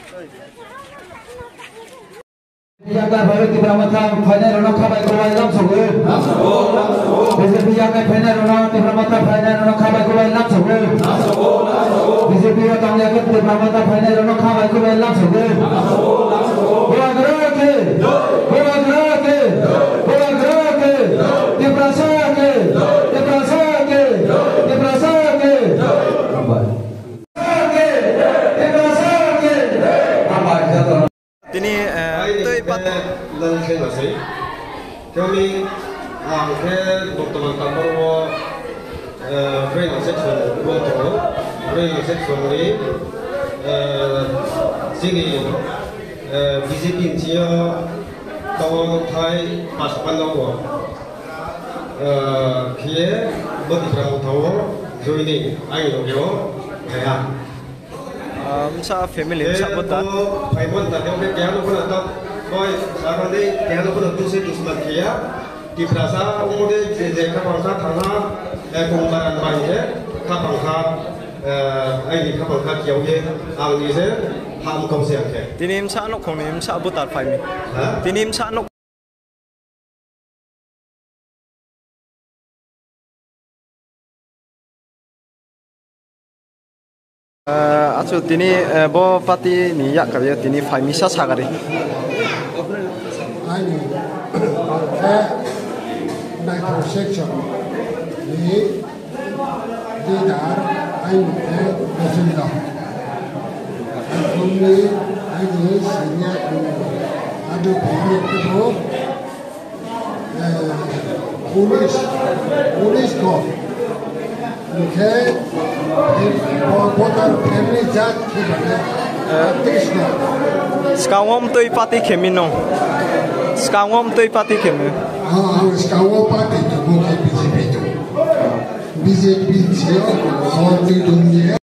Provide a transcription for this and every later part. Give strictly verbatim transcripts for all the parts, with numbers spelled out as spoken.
Yakai phainai Tipra Motha phainai rokno kha bai kwbai lamsogo. B J P yakai phainai rokno Tipra Motha phainai rokno kha bai kwbai lamsogo. B J P o tang yakai Tipra Motha phainai rokno kha bai kwbai lamsogo. Bubagra ke, Bubagra ke, Bubagra ke, Tiprasa ke, Tiprasa ke, Tiprasa ke. Hambai. Tini, eh, twi pat- Nang khe masai. Kami ang khe bortoman tambar o, eh, Breng section o tongo. Breng section ni, eh, chini, eh, B J P ni sio tongo thai pas panno o. Eh, khe bo Tipra Motha o joining ani loge o phaiha. Ah, msa family, msa bota. Phaimon ta, tei khe keha no khuna ta, koi, sakani keha no khuna dushe dusman khiya. Tiprasa, umode je, je kha bangkha thangha, eh, kung baran bai je, kha bangkha, eh, aini kha bangkha khiyao ye, ang ni je, ham kau se ang khe. Tini msa no khong ni msa butar phai mi. Ha? Tini msa no Ah, achu tini, eh, bo party ni yak kariya tini phai misa sagari. Ani, eh, naithok section ni leader, ani, eh, Govinda. Ani, ani senior, ani, ani, Police, police ko. Hingkhe, bo-, voter family jat khe bade, Krishna. Skangom twi party khemi no. Skangom twi party khemi. Ah, ah, skangom party to bo khe B J P to. B J P sio, so twi dum ye.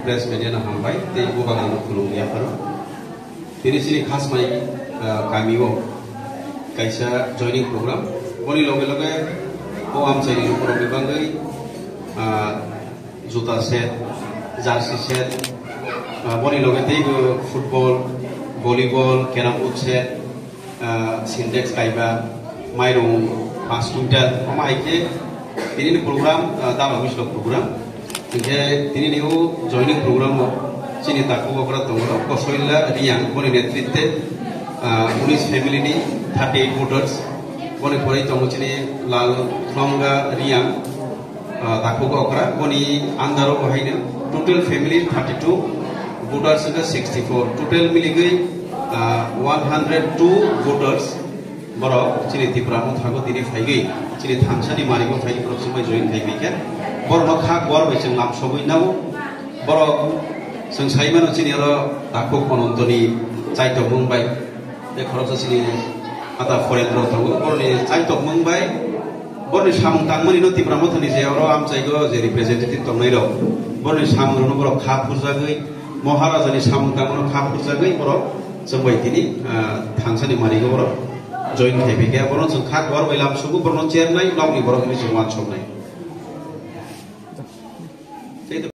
Press media no hambai tei bubagra no khulumwi yapharo. Tini chini Khasmai, ah, kami o kaisa joining program. Boni loge loge o amchaini lukurokni bagwi, ah, juta set, jersey set, ah, boni loge teibo football, volleyball, carrom board set, ah, Sintex kaiba, mairung paanch quintal, omo hai khe tinini program, ah, dalo mislo program. Hinkhe tinini o joining program o chini takhuk okra tongo Kosoila Riyang, boni netritwe, ah, unis family ni thirty eight voters, boni pore tongo chini Lal Khulonga Riyang, ah, takhuk okra, boni under o bo haino total family thirty two, voters wngkha sixty four, total miligwi, ah, one hundred two voters borok chini Tipra Motha o tini phaigwi, chini thansani marigo phaigwi borok chwngbai join khai phaikha. Borokno kha gwar bai chwng lamsogwi nao. Borok chwng sai mano chini oro takhuk Onontoni chaitok mung bai. Tei khoroksa chini ata forendro tongo, boroni chaitok mung bai, boroni samung tangmani no Tipra Mothani je oro amchaigo je representative tongnai rok, boroni samung rokno borok kha phurjagwi, Maharajani samung tangmano kha phurjagwi borok chwngbai tini, ah, thansani marigo borok join khai phaikha, borokno chwng kha gwar bai lamsugo, borokno chernai, nokni borok hinwi chwng uansuknai.